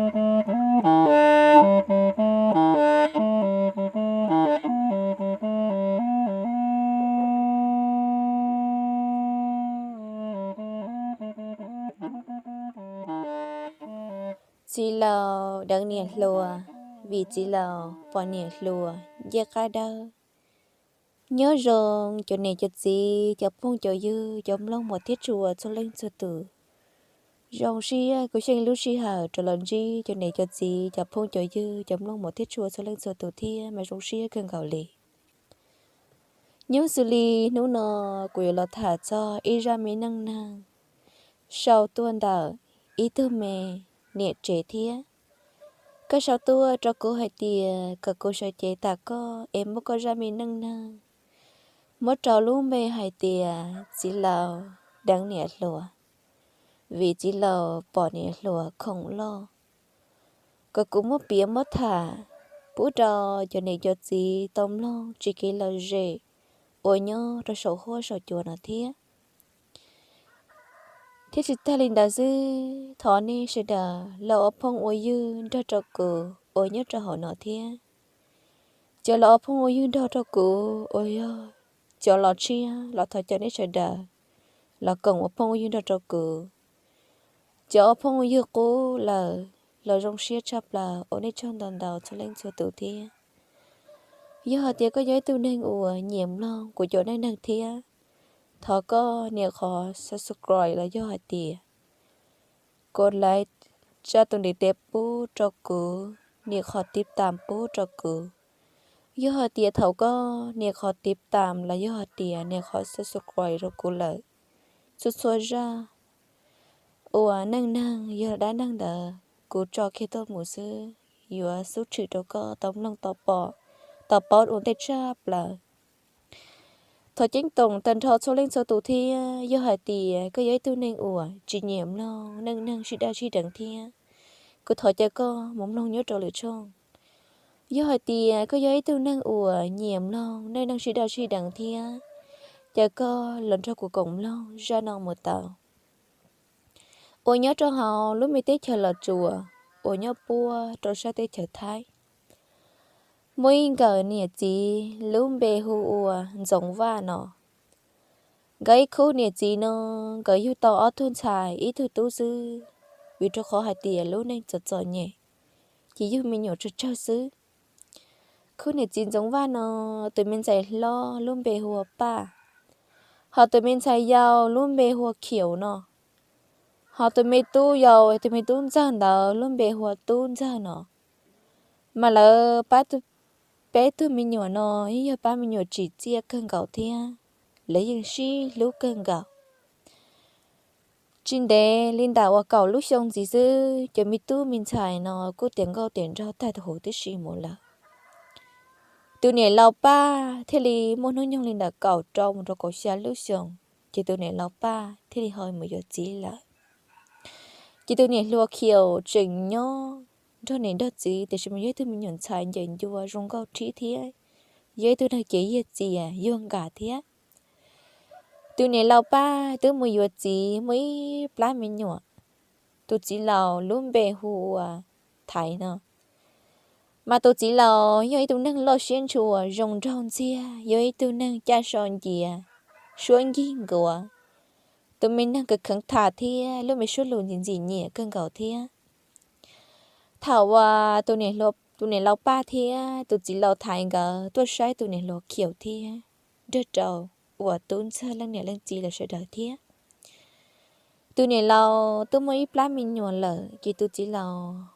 Txiv laus deev niam hluas, vim txiv laus pom niam hluas ncej qab dawb. Nyob zoo cov niam cov txiv, cov phooj cov ywg, cov mloog mos thiab tshua txhua leej txhua tus. Zoo siab kuv xyeej lub sij hawm rov los ntsib cov niam cov txiv, cov phooj cov ywg, cov mloog mos thiab tshua txhua leej txhua tus thiab mas zoo siab kawg nkaus li. Nyob xws li hnub no kuv yuav los tham txog ib zaj me neej neeg sau tuaj ntawm ib tug me niam tsev thiab. Koj sau tuaj rau kuv hais tias kom kuv sawv cev tham koj es muab koj zaj me neej neeg muab rau lub npe hais tias txiv laus deev niam hluas, vim txiv laus pom niam hluas khoom loj. Kom kuv muab piav muab tham pub rau cov niam cov txiv tau mloog tsis kev lom zem uas nyob rau saum huab saum cua no thiab. Thiab tsis tag li ntawd xwb, thov nej sawv daws los ua phooj ua ywg nrog rau kuv uas nyob rau hauv no thiab. Cov los ua phooj ua ywg nrog rau kuv uas yog cov los tshiab los thov caw nej sawv daws los koom ua phooj ua ywg nrog rau kuv. Cov ua phooj ua ywg qub lawm los zoo siab tshaj plaws ua nej tsaug ntau ntau txhua leej txhua tus thiab. Yog hais tias koj yog ib tug neeg uas nyiam mloog kuv cov neej neeg thiab, thov koj nias qhov subscribe los yog hais tias kov like tsa tus ntiv tes pub rau kuv, nias qhov tiv tam pub rau kuv. Yog hais tias thaum koj nias qhov tiv tam los yog hais tias nias qhov subscribe rau kuv lawm, txhua txhua zaj uas neej neeg yog dab neeg ntawd kuv tso kiag tuaj mus xwb yuav xub tshwm rau koj tau mloog tau pom, tau paub ua ntej tshaj plaws. Thov ceeb toom tag nrho txhua leej txhua tus thiab, yog hais tias koj yog ib tug neeg uas tsis nyiam mloog neej neeg sib daj sib deev thiab, kuv thov caw koj mus mloog nyob rau lwm tshooj. Yog hais tias koj yog ib tug neeg uas nyiam mloog neej neeg sib daj sib deev thiab, caw koj los nrog kuv koom mloog zaj no mus tau. Uas nyob rau hauv lub me teb chaws Los Tsuas uas nyob puag rau sab teb chaws Thaib, muaj ib nkawm niam txiv lub npe hu ua Ntxoov Vaj no. Nkawd ib khub niam txiv no, nkawd yug tau ob tug ntxhais ib tug tub xwb, vim rau qhov hais tias lub neej txom txom nyem, ces yug me nyuam tsawg tsawg xwb. Khub niam txiv Ntxoov Vaj no, tus me ntxhais hlob lub npe hu ua Paj, ho tus me ntxhais yau lub npe hu ua Khiaum no, ho tus me tub yau, tus me tub ntxawg ntawd lub npe hu ua Tub Ntxawg no. Mas lawv pab, peb tug me nyuam no yeej yog pab me nyuam tsim txiaj kawg nkaus thiab, lawv yeej sib hlub kawg nkaus. Tsis ntev li ntawm uas kaum lub xyoo ntxiv xwb, cov me tub me ntxhais no kuj tiav nkauj tiav nraug tag huv tib si mus lawm. Tus niam laus Paj thiaj li muaj hnub nyoog li ntawm kaum rau mus rau kaum xya lub xyoo, ces tus niam laus Paj thiaj li ho mus yuav txiv lawm. Ces tus niam hluas Khiaum tseem nyob nrog niam nrog txiv, tiam sis mas yog ib tug me nyuam ntxhais ncem ncua zoo nkauj rhib thiab, yog ib tug neeg cev yiag txias yuag nkag thiab. Tus niam laus Paj twb mus yuav txiv muaj ib plab me nyuam. Tus txiv laus lub npe hu ua Thaiv no. Mas tus txiv laus yog ib tug neeg loj siab ntshua, zoo nraug ntxiag, yog ib tug neeg caj so ncias, suab nkig nkuav, tus me neeg kawv kheev tham thiab lub me suab lus ntxim ntxim nyiam kawg nkaus thiab. Thaum uas tus niam laus Paj thiab tus txiv laus Thaiv nkawd tuaj saib tus niam hluas Khiaum thiab nrog rau uas Tub Ntxawg leej niam leej txiv lawv sawv daws thiab, tus niam laus twb muaj ib plab me nyuam lawm, ces tus txiv laus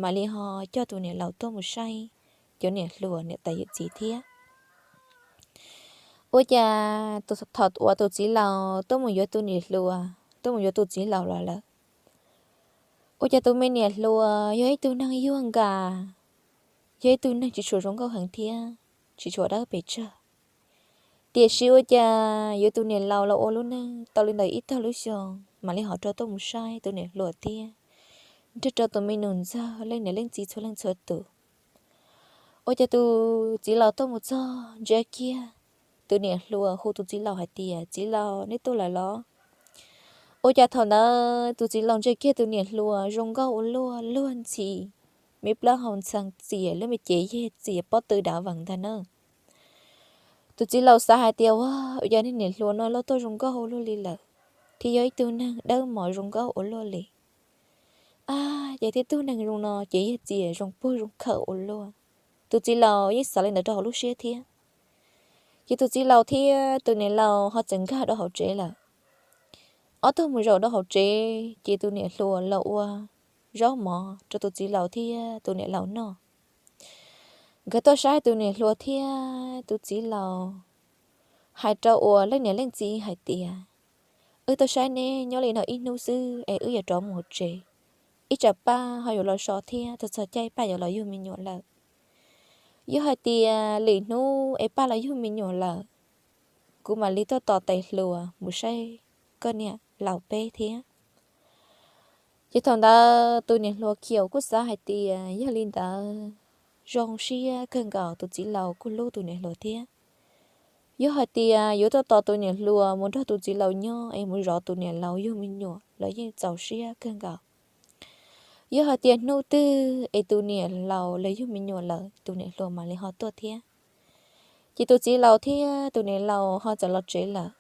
mam li ho coj tus niam laus tuaj mus saib cov niam hluas niam tais yawm txiv thiab. Ua cas thaum uas tus txiv laus tuaj mus yuav tus niam hluas, tuaj mus yuav tus txiv laus los lawm, ua cas tus me niam hluas yog ib tug neeg yuag nkag, yog ib tug neeg tsis tshua zoo nkauj heev thiab tsis tshua dawb pes tsawg. Tiam sis ua cas yuav tus niam laus los ua lub neej tau li ntawm ib tag lub xyoo mam li ho rov tuaj mus saib tus niam hluas thiab nrog rau tus me nus ntxawg leej niam leej txiv txhua leej txhua tus. Ua cas tus txiv laus tuaj mus txog ntsia kiag, tus niam hluas hu tus txiv laus hais tias, Txiv laus, neb tuaj lawm los? Ua cas thaum ntawd tus txiv laus ntsia kiag tus niam hluas zoo nkauj ua luaj, luag ntxhi, me plaub hau ntxhee txias, lub me cev yeg txias pob tw dav vees ntag na. Tus txiv laus xav hais tias, Ua, ua cas niag niam hluas no loj tuaj zoo nkauj ua luaj li lawm, thiab yog ib tug neeg dawb mos zoo nkauj ua luaj li. Ab, ces thiab tug neeg zoo no ces yog txias zoo puag zoo khawm ua luaj. Tus txiv laus yeej xav li ntawd rau hauv lub siab thiab. Ces tus txiv laus thiab tus niam laus ho txawm nkag rau hauv tsev lawm. Ob tug mus zaum rau hauv tsev ces tus niam hluas los ua zaub mov rau tus txiv laus thiab tus niam laus noj. Nkawd tuaj saib tus niam hluas thiab tus txiv laus, hais rau ua leej niam leej txiv hais tias, Wb tuaj saib neb nyob li no ib hnub xwb es wb yuav rov mus tsev. Ib tsam Paj ho yuav los so thiab, txog txog caij Paj yuav los yug me nyuam lawm. Yog hais tias lwm hnub es Paj los yug me nyuam lawm, kuv mam li tuaj tos tes hluas mus saib koj niam laus peb thiab. Ces thaum ntawd tus niam hluas khiaum kuj xav hais tias yog li ntawd zoo siab kawg nkaus, tus txiv laus kuj hlub tus niam hluas thiab. Yog hais tias yuav tuaj tos tus niam hluas mus nrog tus txiv laus nyob es mus zov tus niam laus yug me nyuam los yeej txaus siab kawg nkaus. Yog hais tias hnub twg es tus niam laus los yug me nyuam lawm, tus niam hluas mam li ho tuaj thiab. Ces tus txiv laus thiab tus niam laus ho txawm los tsev lawm.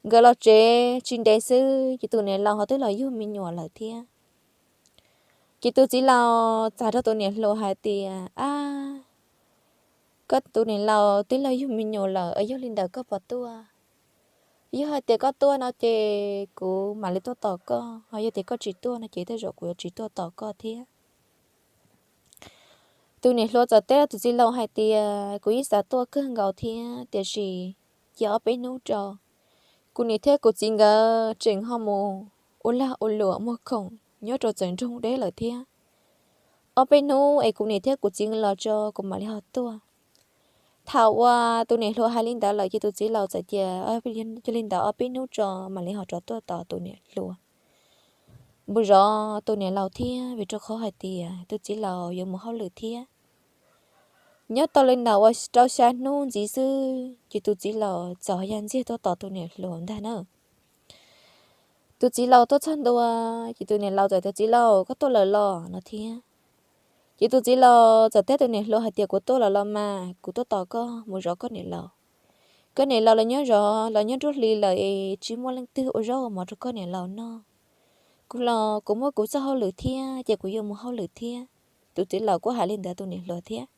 Nkawd los tsev tsis ntev xwb ces tus niam laus ho twb los yug me nyuam lawm thiab. Ces tus txiv laus txawm hais rau tus niam hluas hais tias, Ab, koj tus niam laus twb los yug me nyuam lawm, yog li ntawd koj puas tuaj? Yog hais tias koj tuaj no ces kuv mam li tuaj tos koj, ho yog tias koj tsis tuaj no ces tej zaum kuv yuav tsis tuaj tos koj thiab. Tus niam hluas txawm teb tus txiv laus hais tias, Kuv yeej xav tuaj kawg nkaus thiab, tiam sis cia ob peb hnub tso. Kuv niam thiab kuv txiv nkawd tseem ho mus ua lag ua luam muag khoom nyob rau txawv nroog deb lawm thiab. Ob peb hnub es kuv niam thiab kuv txiv los tso kuv mam li ho tuaj. Thaum uas tus niam hluas hais li ntawd lawm ces tus txiv laus txawm tias, Yog li ntawd ob peb hnub tso mam li ho rov tuaj tos tus niam hluas mus zov tus niam laus thiab, vim rau qhov hais tias tus txiv laus yuav mus hauj lwm thiab. Nyob tau li ntawm ua rau xya hnub ntxiv xwb ces tus txiv laus txawm ya ntxiag tuaj tos tus niam hluas ntag na. Tus txiv laus tuaj txog ntua ces tus niam laus txawm tias, Txiv laus, koj tuaj lawm los? no thiab. Ces tus txiv laus txawm teb tus niam hluas hais tias, Kuv tuaj lawm los mas, kuv tuaj tos koj mus zov koj niam laus. Koj niam laus los nyob zov los nyob nruab hlis lawm es tsis muaj leej twg ua zaub ua mov rau koj niam laus noj. Kuv los kuv muaj kuv txoj hauj lwm thiab ces kuv yuav mus hauj lwm thiab. Tus txiv laus kuj hais li ntawd tus niam hluas thiab.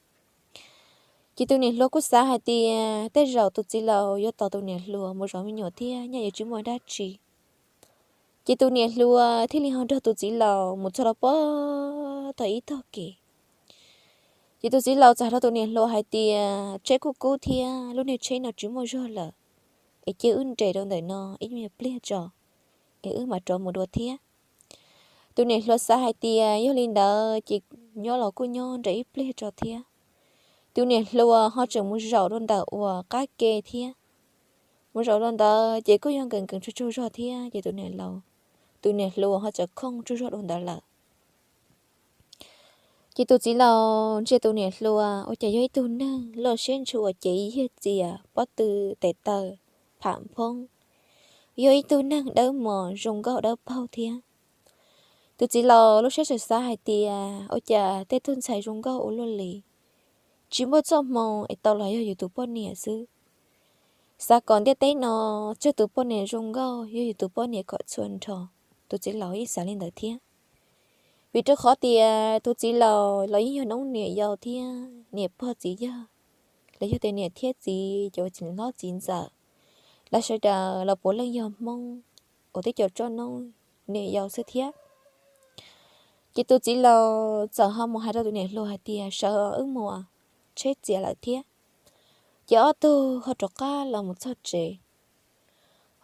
Ces tus niam hluas kuj xav hais tias tej zaum tus txiv laus yuav tos tus niam hluas mus zov me nyuam thiab, nyaj yuav tsis muaj dab tsi. Ces tus niam hluas thiaj li ho nrog tus txiv laus mus txog rau pem tau ib tog kev. Ces tus txiv laus txawm hais rau tus niam hluas hais tias, Tsheb kuj kub thiab, lub niag tsheb no tsis muaj zog lawm, es cia wb nres rau ntawm no ib nyuag pliag tso, es wb mam rov mus dua thiab. Tus niam hluas xav hais tias yog li ntawd ces nyob los kuj nyob nres ib pliag tso thiab. Tus niam hluas ho tseem mus zaum rau ntawm uas qab ke thiab. Mus zaum rau ntawd ces kuj yog nkees nkees tsaug tsaug zog thiab ces tus niam laus, tus niam hluas ho txawm khooj tsaug zog rau ntawd lawm. Ces tus txiv laus ntsia tus niam hluas ua cas yog ib tug neeg loj siab ntshua, cev yag txias, pob tw tes taw pham phoob, yog ib tug neeg dawb mos zoo nkauj dawb paug thiab. Tus txiv laus lub siab txawm xav hais tias ua cas tej tug ntxhais zoo nkauj ua luaj li, tsis muaj txoj hmoo es tau los yog yus tus poj niam xwb. Xav kom ntiaj teb no tsawg tus poj niam zoo nkauj yog yus tus poj niam kom txhua nrho. Tus txiv laus yeej xav li ntawd thiab. Vim rau qhov tias tus txiv laus los yeej yog noob niam yau thiab niam pog txiv yawg, los yog tias niam thiab txiv, cov txiv hlob txiv ntxawm, lawv sawv daws los puav leej yog Hmoob uas tib co tsob noob niam yau xwb thiab. Ces tus txiv laus txawm ho mus hais rau tus niam hluas hais tias, Sawv wb mus, tsheb txias lawm thiab. Ces ob tug ho rov qab los mus txog tsev.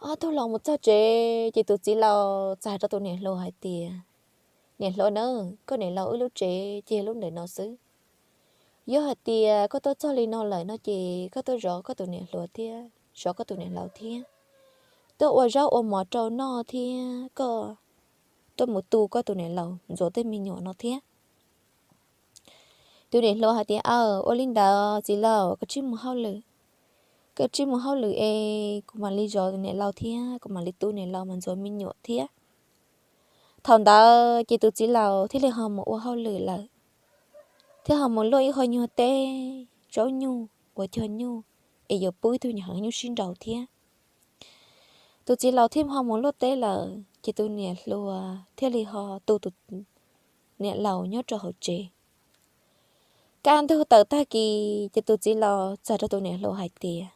Ob tug los mus txog tsev ces tus txiv laus txawm hais rau tus niam hluas hais tias, Niam hluas na, koj niam laus wb lub tsev ces lub ntawm no xwb. Yog hais tias koj tuaj txog li no lawm no ces koj tuaj zov koj tus niam hluas thiab zov koj tus niam laus thiab, tuaj ua zaub ua mov rau noj thiab koj tuaj mus tu koj tus niam laus ntxuav tej me nyuam no thiab. Tus niam hluas hais tias, Aw, ua li ntawd txiv laus, koj tsij mus hauj lwm. koj tsis mus hauj lwm es kuv mam li zov niam laus thiab kuv mam li tu niam laus mas ntxuav me nyuam thiab. Thaum ntawd ces tus txiv laus thiaj li ho mus ua hauj lwm lawm, thiab ho mus luaj ib qho nyuag teb, zaub nyuj uas cog nyuj es yuav pub ib tug nyuag heev nyuj sib nraus thiab. Tus txiv laus thiaj ho mus luaj teb lawm ces tus niam hluas thiaj li ho tu tus niam laus nyob rau hauv tsev. Kaj ntug tawm tag kis ces tus txiv laus txawm rau tus niam hluas hais tias,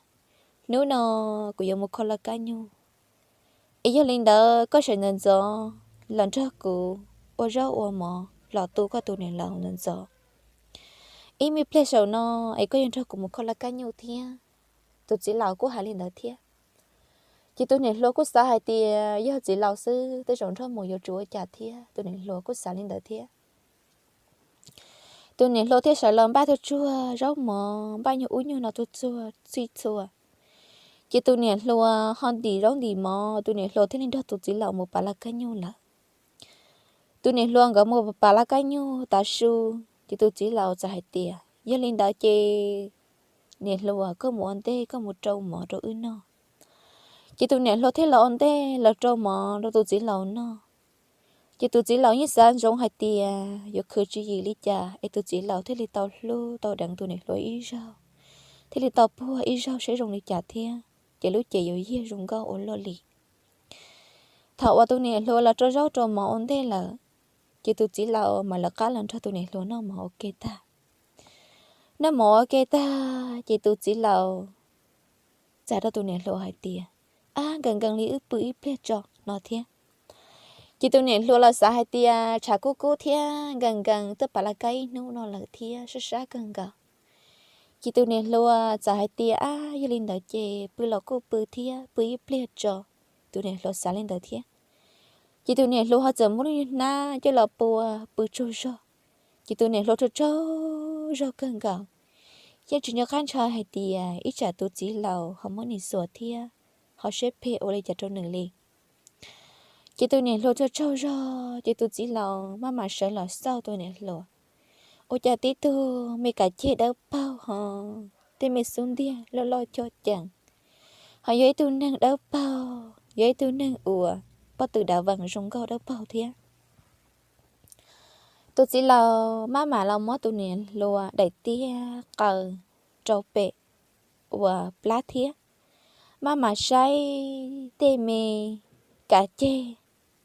hnub no kuv yuav mus kho laj kab nyuj, es yog li ntawd koj sawv ntxov ntxov los nrog kuv ua zaub ua mov los tu koj tus niam laus ntxov ntxov. Ib me pliag saum no es koj yuav nrog kuv mus kho laj kab nyuj thiab. Tus txiv laus kuj hais li ntawd thiab. Ces tus niam hluas kuj xav hais tias yog txiv laus xwb tej zaum nrog mus yuav tsum ua cas thiab, tus niam hluas kuj xav li ntawd thiab. Tus niam hluas thiaj sawv los npaj tsuag tsuag zaub mov, npaj nyuag ub nyuag no tsuag tsuag txhij txhua. Ces tus niam hluas ho ntim zaub ntim mov, tus niam hluas thiaj li nrog tus txiv laus mus pav laj kab nyuj lawm. Tus niam hluas nkawd mus pav laj kab nyuj tav su, ces tus txiv laus txawm hais tias, yog li ntawd ces niam hluas koj mus ua ntej, koj mus rau mov rau wb noj. Ces tus niam hluas thiaj los ua ntej los rau mov rau tus txiv laus noj. Ces tus txiv laus yeej xav ntsoov hais tias yuav khwv tswv yim li cas es tus txiv laus thiaj li tau hlub tau deev tus niam hluas ib zaug, thiaj li tau puag ib zaug saib zoo li cas thiab, ces lub cev yuav yiag zoo nkauj ua luaj li. Thaum uas tus niam hluas los rau zaub rau mov ua ntej lawm, ces tus txiv laus mam lawv qab los nrog tus niam hluas noj mov ua ke tag. Noj mov ua ke tag ces tus txiv laus txawm rau tus niam hluas hais tias, ab, nkees nkees li wb pw ib pliag tso no thiab. Ces tus niam hluas los xav hais tias tshav kub kub thiab nkees nkees twb pav laj kab ib hnub no lawm thiab sab sab kawg nkaus. Ces tus niam hluas txawm hais tias, ab, yog li ntawd ces pw los kuj pw thiab, pw ib pliag tso. Tus niam hluas xav li ntawd thiab. Ces tus niam hluas ho txawm muab lub hnab coj los pua, pw tsaug zog. Ces tus niam hluas tsaug tsaug zog kawg nkaus, yeej tsis nco qab ntshai hais tias ib tsam tus txiv laus ho muab nws xuas thiab ho siab phem ua li cas rau nws li. Ces tus niam hluas tsaug tsaug zog ces tus txiv laus maj mam sawv los xauj tus niam hluas. Ua cas tib tug me kav ceg dawb paug ho tej me xub ntiag loj loj coj cees, ho yog ib tug neeg dawb paug, yog ib tug neeg uas pob tw dav vees zoo nkauj dawb paug thiab. Tus txiv laus maj mam los muab tus niam hluas daim tiab qaws rau pem uas plab thiab, maj mam saib tej me kav ceg,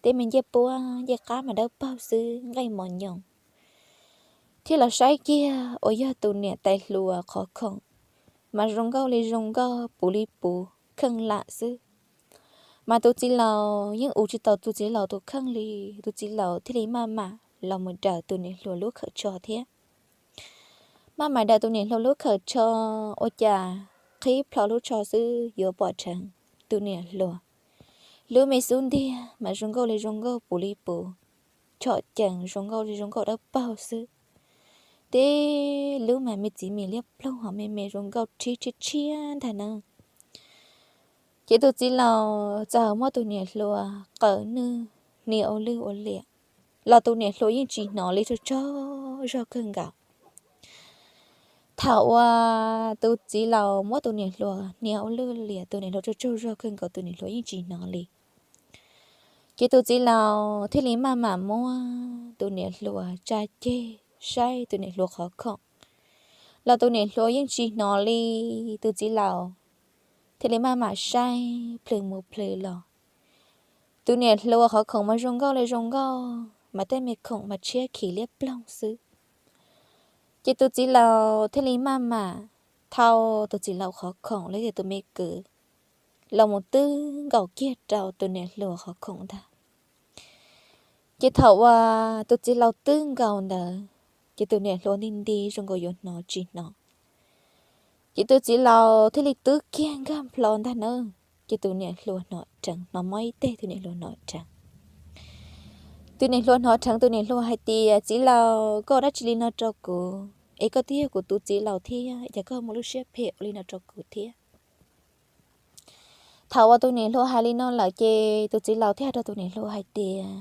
tej me ncej puab ncej qab mas dawb paug xwb nqaij mos nyoos, thiab los saib kiag uas yog tus niam tais hluas qhov khoom mas zoo nkauj li zoo nkauj puv li puv kheej lam xwb. Mas tus txiv laus yeej ua tsis tau tus txiv laus tus kheej li, tus txiv laus thiaj li maj mam los mus daws tus niam hluas lub khawm tsho thiab. Maj mam daws tus niam hluas lub khawm tsho, ua cas qhib plho lub tsho xwb yuav pom dheev tus niam hluas lub me xub ntiag mas zoo nkauj li zoo nkauj puv li puv, chom cees zoo nkauj li zoo nkauj dawb paug xwb. Tej lub mas me txiv mis liab ploog ho me me zoo nkauj rhib tshiab tshiab ntag na. Ces tus txiv laus txawm muab tus niam hluas qawm nwj hnia ua lwj ua liam, los tus niam hluas yeej tsis hnov li, tsaug tsaug zog kawg nkaus. Thaum uas tus txiv laus muab tus niam hluas hnia ua lwj liam, tus niam hluas tsaug tsaug zog kawg nkaus, tus niam hluas yeej tsis hnov li. Ces tus txiv laus thiaj li maj mam muab tus niam hluas tsa ceg saib tus niam hluas qhov khoom, los tus niam hluas yeej tsis hnov li. Tus txiv laus thiaj li maj mam saib plhws mus plhws los, tus niam hluas qhov khoom mas zoo nkauj li zoo nkauj, mas tej me khoom mas tshiab khiv liab ploog xwb. Ces tus txiv laus thiaj li maj mam thau tus txiv laus qhov khoom los yog tus me kwv los mus twb nkaus kiag rau tus niam hluas qhov khoom ntag. Ces thaum uas tus txiv laus twb nkaus ntawd, ces tus niam hluas nti nti zoo nkaus yuav hnov tsis hnov. Ces tus txiv laus thiaj li twb kiag nkag nplho ntag na. Ces tus niam hluas hnov dheev, hnov mob ib teg, tus niam hluas hnov dheev. Tus niam hluas hnov dheev, tus niam hluas hais tias, txiv laus, koj ua dab tsi li no rau kuv es koj twb yog kuv tus txiv laus thiab, cas koj muaj lub siab phem ua li no rau kuv thiab? Thaum uas tus niam hluas hais li no lawm ces tus txiv laus thiaj hais rau tus niam hluas hais tias,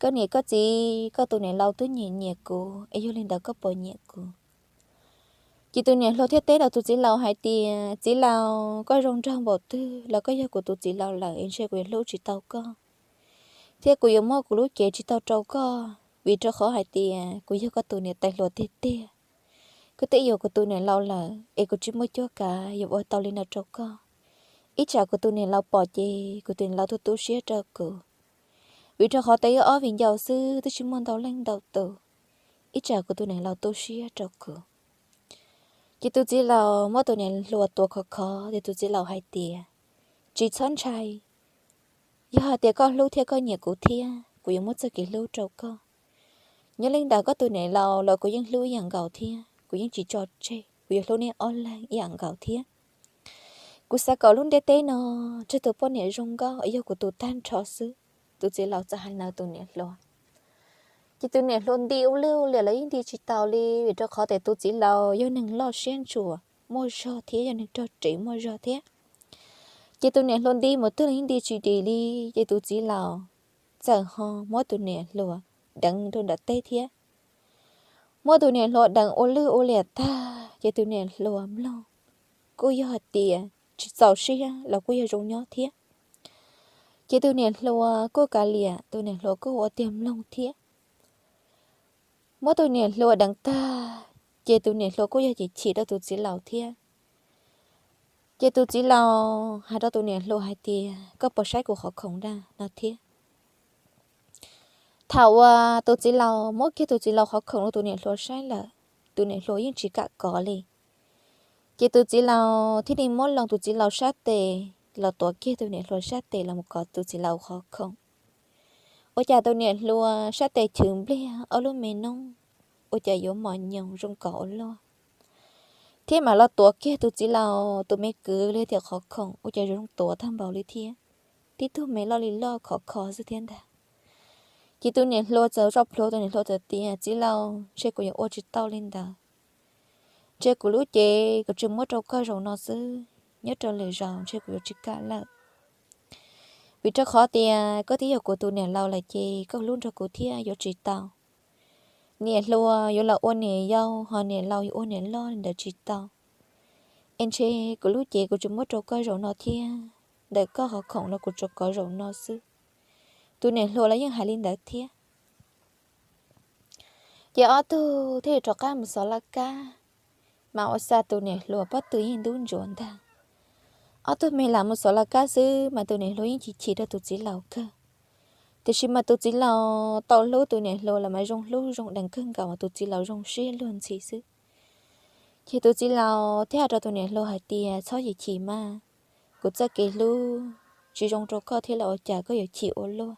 koj niam koj txiv, koj tus niam laus twb nyiam nyiam kuv es yog li ntawd koj puas nyiam kuv? Ces tus niam hluas thiaj teb rau tus txiv laus hais tias, txiv laus, koj zoo nraug npaum twg los koj yog kuv tus txiv laus lawm es ntshe kuv yuav hlub tsis tau koj, thiab kuv yuav muab kuv lub cev tsis tau rau koj, vim rau qhov hais tias kuv yog koj tus niam tais hluas tiag tiag. Koj twb yuav kuv tus niam laus lawm es kuv tsis muaj cuab kav yuav ua tau li no rau koj. Ib tsam kuv tus niam laus pom ces kuv tus niam laus tu tu siab rau kuv, vim rau qhov tias wb ob viv ncaus xwb twb tsis muaj ntau leej ntau tus. Ib tsam kuv tus niam laus tu siab rau kuv. Ces tus txiv laus muab tus niam hluas tuav khov khov ces tus txiv laus hais tias, tsis txhob ntshai, yog hais tias koj hlub thiab koj nyiam kuv thiab kuv yuav muab txoj kev hlub rau koj. Nyob li ntawm koj tus niam laus los kuv yeej hlub ib yam nkaus thiab kuv yeej tsis tso tseg, kuv yuav hlub nej ob leeg ib yam nkaus thiab. Kuv xav kom lub ntiaj teb no tseg tus poj niam zoo nkauj yog kuv tus tag nrho xwb. Tus txiv laus txawm hais li no tus niam hluas. Ces tus niam hluas nti ua lwj ua liam los yeej nti tsis tau li, vim rau qhov tias tus txiv laus yog neeg loj siab ntsuam muaj zog thiab yog neeg rog ris muaj zog thiab. Ces tus niam hluas nti mus twg los yeej nti tsis dim li. Ces tus txiv laus txawm ho muab tus niam hluas deev rau nram teb thiab. Muab tus niam hluas deev ua lwj ua liam tag ces tus niam hluas mloog kuj yog hais tias tsis txaus siab los kuj yog zoo nyob thiab. Ces tus niam hluas kuj kav liam, tus niam hluas kuj ua tiag mloog thiab. Muab tus niam hluas deev tag ces tus niam hluas kuj yog chim chim rau tus txiv laus thiab. Ces tus txiv laus hais rau tus niam hluas hais tias, koj puas saib kuv qhov khoom na no thiab. Thaum uas tus txiv laus muab kiag tus txiv laus qhov khoom rau tus niam hluas saib lawm, tus niam hluas yeej tsis kam kov li. Ces tus txiv laus thiaj li muab loo tus txiv laus sab tes los tuav kiag tus niam hluas sab tes los mus kov tus txiv laus qhov khoom. Ua cas tus niam hluas sab tes chwv npliag ob lub me noob, ua cas yuav mos nyoos zoo nkauj ua luaj, thiab mam los tuav kiag tus txiv laus tus me kwv li tias qhov khoom ua cas zoo tuav tag npaum li thiab, tib tug me loj li loj khov kho xwb thiab ntag. Ces tus niam hluas txawm zoj plhuav, tus niam hluas txawm tias, txiv laus, ntshe kuv yuav ua tsis tau li ntawd. Ntshe kuv lub cev kuv tsuas muab rau koj zaum no xwb, nyob rau lwm zaus ntshe kuv yuav tsis kam lawm. Vim rau qhov tias koj twb yog kuv tus niam laus lawm ces koj hlub nrog kuv thiab yuav tsis tau. Niam hluas yuav los ua niam yau, ho niam laus yuav ua niam loj li ntawd tsis tau. Es ntshe kuv lub cev kuv tsuas muab rau koj zaum no thiab, ntawm koj qhov khoom no kuv tsuas kov zaum no xwb. Tus niam hluas los yeej hais li ntawd thiab. Ces ob tug thiaj li rov qab mus xov laj kab, mas ua xa tus niam hluas pob tw yeej ntub ntsuav ntag. Ob tug me lam mus xov laj kab xwb mas tus niam hluas yeej chim chim rau tus txiv laus kawg. Tiam sis mas tus txiv laus tau hlub tus niam hluas los mas zoo hlub zoo deev kawg nkaus, mas tus txiv laus zoo siab luag ntxhi xwb. Ces tus txiv laus thiaj hais rau tus niam hluas hais tias, txhob chim chim mas, kuv txoj kev hlub tsis zoo rau koj thiab los ua cas koj yuav chim ua luaj.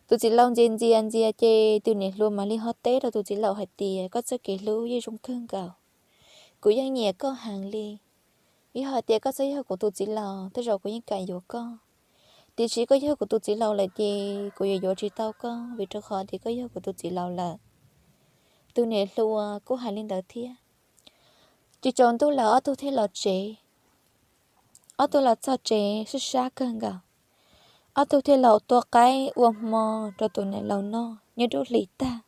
Tus txiv laus ntxias ntxias ntxias ces tus niam hluas mam li ho teb rau tus txiv laus hais tias, koj txoj kev hlub yeej zoo kawg nkaus, kuv yeej nyiam koj heev li. Yog hais tias koj txhob yog kuv tus txiv laus tej zaum kuv yeej kam yuav koj. Tiam sis koj yog kuv tus txiv laus lawm ces kuv yuav yuav tsis tau koj vim rau qhov tias koj yog kuv tus txiv laus lawm. Tus niam hluas kuj hais li ntawd thiab. Tsis tsaus ntuj lawm ob tug thiaj los tsev. Ob tug los txog tsev sab sab kawg nkaus, ob tug thiaj los tua qaib ua hmo rau tus niam laus noj nyob nruab hlis tag.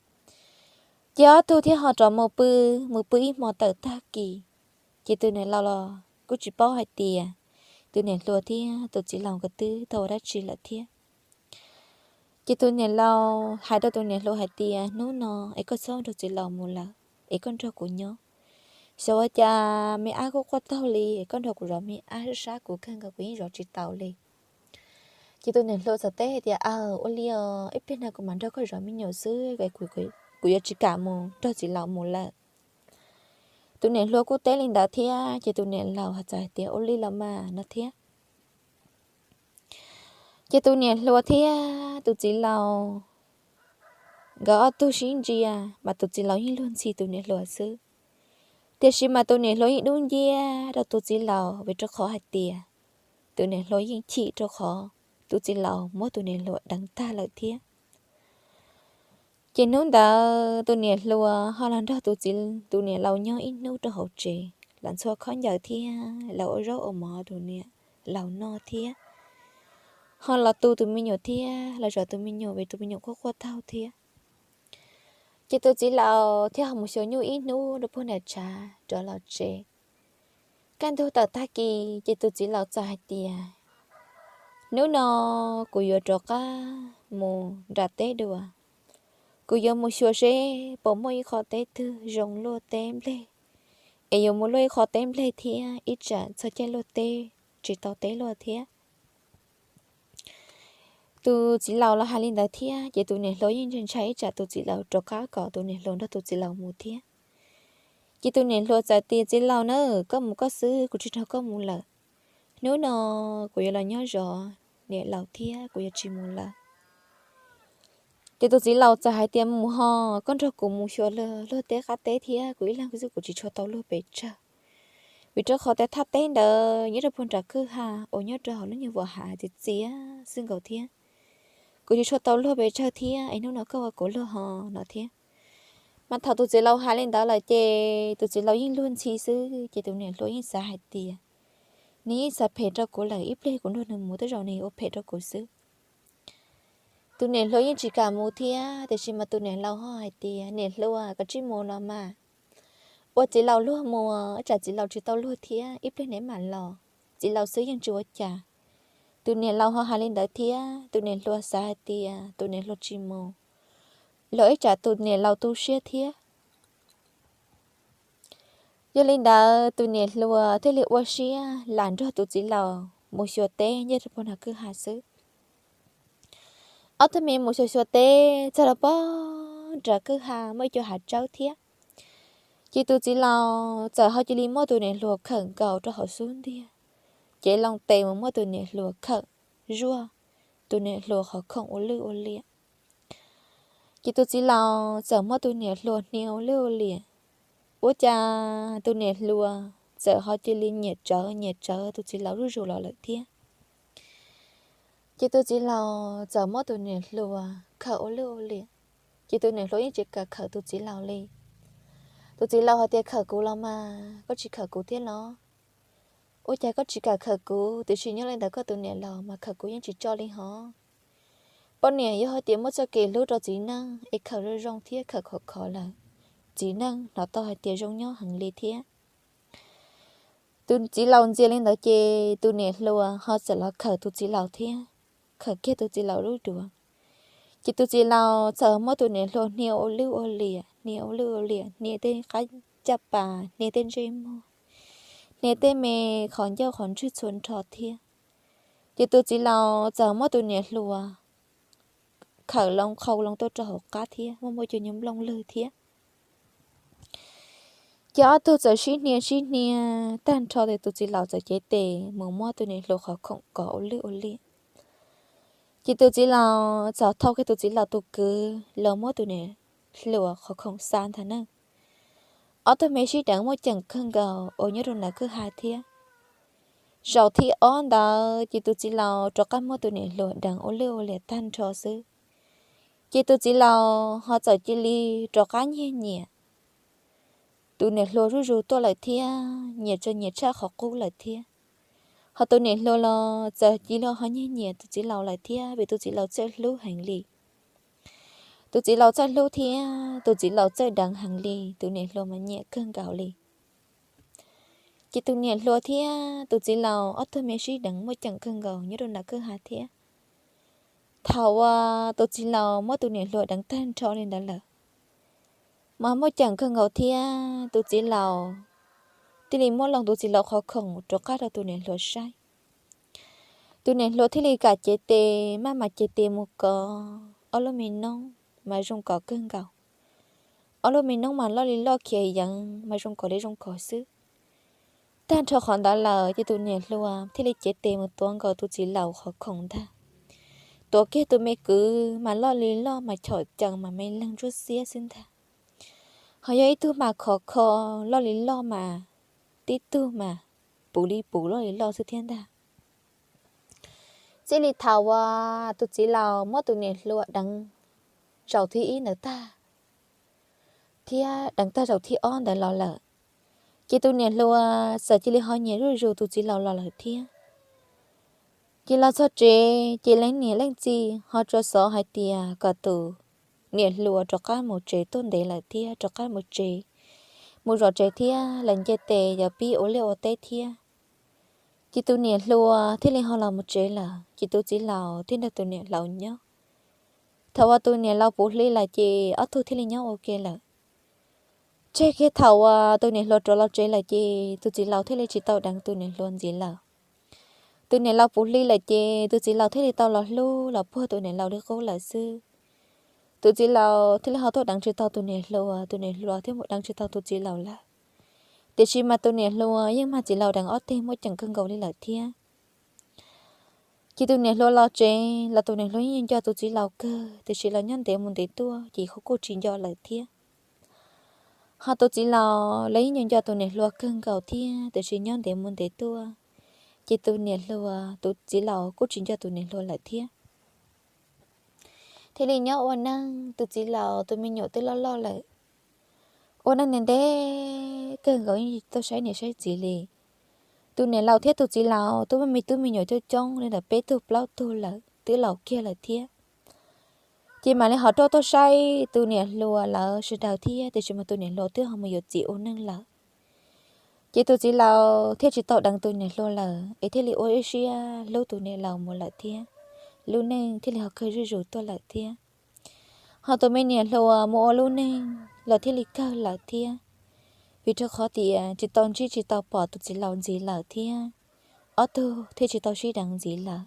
Ces ob tug thiaj ho rov mus pw, mus pw ib hmo tawm tag kis. Ces tus niam laus los kuj tsis paub hais tias tus niam hluas thiab tus txiv laus nkawd twb tau ua dab tsi lawm thiab. Ces tus niam laus hais rau tus niam hluas hais tias, hnub no es koj txhob nrog txiv laus mus lawm, es koj nrog kuv nyob, xyov ua cas me ab kuj quaj taug li, es koj nrog kuv zov me ab sab sab kuv kawg nkaus kuv yeej zov tsis taus li. Ces tus niam hluas txawm teb hais tias, aw, ua li os, ib pliag no kuv mam nrog koj zov me nyuam xwb, kuv yuav tsis kam mus nrog txiv laus mus lawm. Tus niam hluas kuj teb li ntawd thiab ces tus niam laus txawm hais tias, ua li los mas no thiab. Ces tus niam hluas thiab tus txiv laus nkawd ob tug sib ntsia, mas tus txiv laus yeej luag ntxhi tus niam hluas xwb. Tiam sis mas tus niam hluas yeej dub nciab rau tus txiv laus vim rau qhov hais tias tus niam hluas yeej chim rau qhov tus txiv laus muab tus niam hluas deev tag lawm thiab. Ces hnub ntawd tus niam hluas ho los nrog tus txiv, tus niam laus nyob ib hnub rau hauv tsev, los ntxhua khaub ncaws thiab los ua zaub ua mov rau niam laus noj thiab, ho los tu tus me nyuam thiab los zov tus me nyuam vim tus me nyuam quaj quaj taug thiab. Ces tus txiv laus thiaj mus xyuas nyuj ib hnub rau puag nram tshav rov los tsev. Kaj ntug tawm tag kis ces tus txiv laus txawm hais tias, hnub no kuv yuav rov qab mus nram teb dua. Kuv yuav mus xyuas seb puas muaj ib qho teb twg zoo luaj teb nplej, es yuav mus luaj ib qho teb nplej thiab ib tsam txog caij luaj teb tsis tau teb luaj thiab. Tus txiv laus los hais li ntawd thiab ces tus niam hluas yeej ntshai ntshai ib tsam tus txiv laus rov qab kom tus niam hluas nrog tus txiv laus mus thiab. Ces tus niam hluas txawm tias, txiv laus na, koj mus koj xwb, kuv tsis nrog koj mus lawm. Hnub no kuv yuav los nyob zov niam laus thiab kuv yuav tsis mus lawm. Ces tus txiv laus txawm hais tias, mus ho, koj nrog kuv mus xyuas luag teb qab teb thiab, kuv ib leeg xwb kuv tsis tshua tau luag pes tsawg. Vim rau qhov tias thaj teb ntawd nyob rau puag nram kwj ha uas nyob rau hauv lub nyuag vam hav txias txias xwb nkaus thiab. Kuv tsis tshua tau luag pes tsawg thiab es hnub no koj ua kuv luag ho no thiab. Mas thaum tus txiv laus hais li ntawd lawm ces tus txiv laus yeej luag ntxhi xwb ces tus niam hluas yeej xav hais tias, nws yeej xav phem rau kuv lawm, ib pliag kuv nrog nws mus tej zaum nws ua phem rau kuv xwb. Tus niam hluas yeej tsis kam mus thiab, tiam sis mas tus niam laus ho hais tias, niam hluas, koj cia li mus los mas, ua txiv laus luag mus, ib tsam txiv laus tsis tau luag thiab ib pliag neb mam los, txiv laus xwb yeej tsis ua cas. Tus niam laus ho hais li ntawd thiab tus niam hluas xav hais tias tus niam hluas tsis mus los ib tsam tus niam laus tu siab thiab. Yog li ntawd tus niam hluas thiaj li ua siab lam nrog tus txiv laus mus xyuas teb nyob rau puag nram kwj ha xwb. Ob tug me mus xyuas xyuas teb txog rau puag nram kwj ha muaj ib co hav tsawb thiab. Ces tus txiv laus txawm ho cia li muab tus niam hluas khawm nkaus rau hauv xub ntiag, cev loo tes mus muab tus niam hluas khawm zuaj, tus niam hluas qhov khoom ua lwj ua liam. Ces tus txiv laus txawm muab tus niam hluas hnia ua lwj ua liam, ua cas tus niam hluas txawm ho cia li nyiam tsawv nyiam tsawv tus txiv laus zuj zus los lawm thiab. Ces tus txiv laus txawm muab tus niam hluas khawm ua lwj ua liam, ces tus niam hluas yeej tsis kam khawm tus txiv laus li. Tus txiv laus hais tias, khawm kuv los mas, koj tsis khawm kuv thiab los? Ua cas koj tsis kam khawm kuv, tiam sis nyob li ntawd koj tus niam laus mas khawm kuv yeej tsis tso li hos. Poj niam yog hais tias muab txoj kev hlub rau txiv neej es khawm zoo zoo thiab khawm khov khov lawm, txiv neej hnov tau hais tias zoo nyob heev li thiab. Tus txiv laus ntxias li ntawd ces tus niam hluas ho txawm los khawm tus txiv laus thiab, khawm kiag tus txiv laus lub duav. Ces tus txiv laus txawm muab tus niam hluas hnia ua lwj ua liam, hnia ua lwj ua liam, hnia tej qab caj pas, hnia tej ntsej muag, hnia tej me qhov ncauj qhov ntswg txhua nrho thiab. Ces tus txiv laus txawm muab tus niam hluas khawm loo qhau loo tuaj rau hauv qab thiab muaj muaj cov nyuag nplooj lwg thiab. Ces ob tug txawm sib hnia sib hnia tag nrho ces tus txiv laus txawm cev tes mus muab tus niam hluas qhov khoom kov ua lwj ua liam. Ces tus txiv laus txawm thau kiag tus txiv laus tus kwv los muab tus niam hluas qhov khoom xa ntag na. Ob tug me sib deev muaj ceem kawg nkaus uas nyob rau nram kwj ha thiab. Zaum thib ob ntawd ces tus txiv laus rov qab muab tus niam hluas deev ua lwj ua liam tag nrho xwb. Ces tus txiv laus ho txawm cia li rov qab nyiag nyiam tus niam hluas zuj zus tuaj lawm thiab, nyiam txog nyiam tshaj qhov qub lawm thiab. Ho tus niam hluas los txawm cia li ho nyiag nyiam tus txiv laus lawm thiab vim tus txiv laus txawj hlub heev li. Tus txiv laus txawj hlub thiab tus txiv laus txawj deev heev li, tus niam hluas mas nyiam kawg nkaus li. Ces tus niam hluas thiab tus txiv laus ob tug me sib deev muaj ceem kawg nkaus nyob rau nram kwj ha thiab. Thaum uas tus txiv laus muab tus niam hluas deev tag nrho li ntawd lawm, mas muaj ceem kawg nkaus thiab tus txiv laus thiaj li muab loo tus txiv laus qhov khoom rov qab rau tus niam hluas saib. Tus niam hluas thiaj li kam cev tes, maj mam cev tes mus kov ob lub me noob mas zoo kov kawg nkaus. Ob lub me noob mas loj li loj khiav yeev mas zoo kov li zoo kov xwb. Tag nrho qhov ntawd lawm ces tus niam hluas thiaj li cev tes mus tuav nkaus tus txiv laus qhov khoom ntag. Tuav kiag tus me kwv mas loj li loj mas chom cees mas me leeg ntsuab xiab xwb ntag. Ho yog ib tug mas khov kho loj li loj mas, tib tug mas puv li puv loj li loj xwb thiab ntag. Txij li thaum uas tus txiv laus muab tus niam hluas deev zaum thib ib ntawd tag, thiab deev tag zaum thib ob ntawd los lawm, ces tus niam hluas txawm cia li ho nyiam zuj zus tus txiv laus los lawm thiab. Ces los txog tsev ces leej niam leej txiv ho tso xov hais tias kom tus niam hluas rov qab mus tsev tuaj ntev lawm thiab rov qab mus tsev, mus zov tsev thiab lawv nce tes yuav pib ua liaj ua teb thiab. Ces tus niam hluas thiaj li ho los mus tsev lawm, ces tus txiv laus thiaj nrog tus niam laus nyob. Thaum uas tus niam laus puv hli lawm ces ob tug thiaj li nyob ua ke lawm. Tseg kiag thaum uas tus niam hluas rov los tsev lawm ces tus txiv laus thiaj li tsis tau deev tus niam hluas ntxiv lawm. Tus niam laus puv hli lawm ces tus txiv laus thiaj li tau los hlub los puag tus niam laus li qub lawm xwb. Tus txiv laus thiaj li ho tuaj deev tsis tau tus niam hluas, tus niam hluas thiaj mus deev tsis tau tus txiv laus lawm. Tiam sis mas tus niam hluas yeej mag txiv laus deev ob teg muaj ceem kawg nkaus li lawm thiab. Ces tus niam hluas los tsev los tus niam hluas yeej nco tus txiv laus kawg, tiam sis los nyob ntev mus ntev tuaj ces kuj tsis nco lawm thiab. Ho tus txiv laus los yeej nco nco tus niam hluas kawg nkaus thiab, tiam sis nyob ntev mus ntev tuaj ces tus niam hluas, tus txiv laus kuj tsis nco tus niam hluas lawm thiab. Thiaj li nyob ua neej, tus txiv laus tus me nyuam twb loj loj lawm, ua neej ntev ntev kawg nkaus yeej tsis tuaj saib niam saib txiv li. Tus niam laus thiab tus txiv laus twb muaj me tub me nyuam coob coob li ntawm peb tug plaub tug lawm, twb laus kiag lawm thiab. Ces mam li ho rov tuaj saib tus niam hluas lawv sawv daws thiab, tiam sis mas tus niam hluas twb ho mus yuav txiv ua neej lawm. Ces tus txiv laus thiaj tsis tau deev tus niam hluas lawm es thiaj li ua ib siab hlub tus niam laus mus lawm thiab. Lub neej thiaj li ho kawg zuj zus tuaj lawm thiab. Ho tus me niam hluas mus ua lub neej los thiaj li kawg lawm thiab, vim rau qhov tias tsis tau ntsib tsis tau pom tus txiv laus ntxiv lawm thiab, ob tug thiaj tsis tau sib deev ntxiv lawm.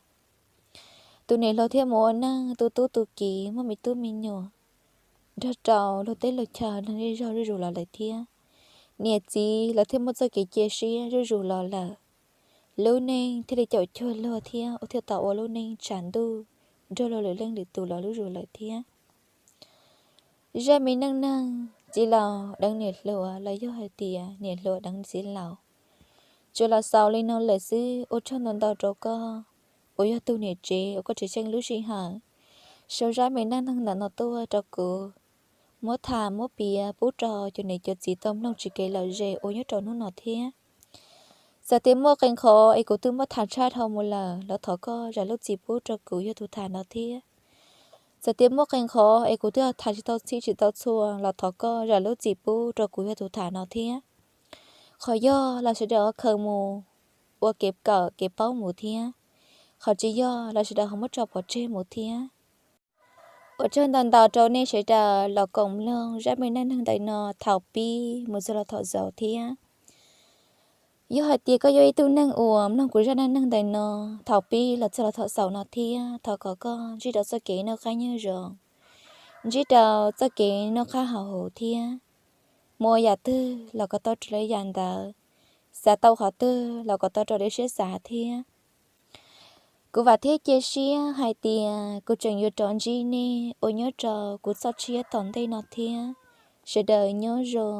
Tus niam hluas thiaj mus ua neej tu tub tu kiv muaj me tub me nyuam, nrog rau luag teb luag chaw neeg zej zog zuj zus los lawm thiab. Niam txiv los thiaj muaj txoj kev cia siab zuj zus los lawm. Lub neej thiaj li caum cuag luag thiab ua thiaj tau ua lub neej tshav ntuj nrog luag lwm leej lwm tus los zuj zus lawm thiab. Zaj me neej neeg txiv laus deev niam hluas los yog hais tias niam hluas deev txiv laus, tsuas los xaus li no lawm xwb. Ua tsaug ntau ntau rau koj uas yog tus niam tsev uas koj tseem xyeej lub sij hawm sau zaj me neej neeg ntawm no tuaj rau kuv muab tham muab piav pub rau cov niam cov txiv tau mloog tsis kev lom zem uas nyob rau hnub no thiab. Txawm tias muaj qee qhov es kuv twb muab tham tshaj dhau mus lawm los thov koj zam lub txim pub rau kuv yog tus tham no thiab. Txawm tias muaj qee qhov es kuv twb tham tsis tau txhij tsis tau txhua los thov koj zam lub txim pub rau kuv yog tus tham no thiab. Qhov yog los sawv daws ho khaws mus ua kev kawm kev paub mus thiab, qhov tsis yog los sawv daws ho muab tso pov tseg mus thiab. Ua tsaug ntau ntau rau nej sawv daws los koom mloog zaj me neej neeg ntawm no thaum pib mus txog los thaum xaus thiab. Yog hais tias koj yog ib tug neeg uas mloog kuv zaj neej neeg ntawm no thaum pib los txog los thaum xaus no thiab, thov kom koj ntsib rau txoj kev noj qab nyob zoo, ntsib rau txoj kev noj qab haus huv thiab. Mus ua yam twg los kom tau raws li yam ntawd, xav tau qhov twg los kom tau raws li siab xav thiab. Kuv vam thiab cia siab hais tias kuv tseem yuav rov ntsib nej uas nyob rau kuv txoj tshiab tom ntej no thiab. Sawv daws nyob zoo.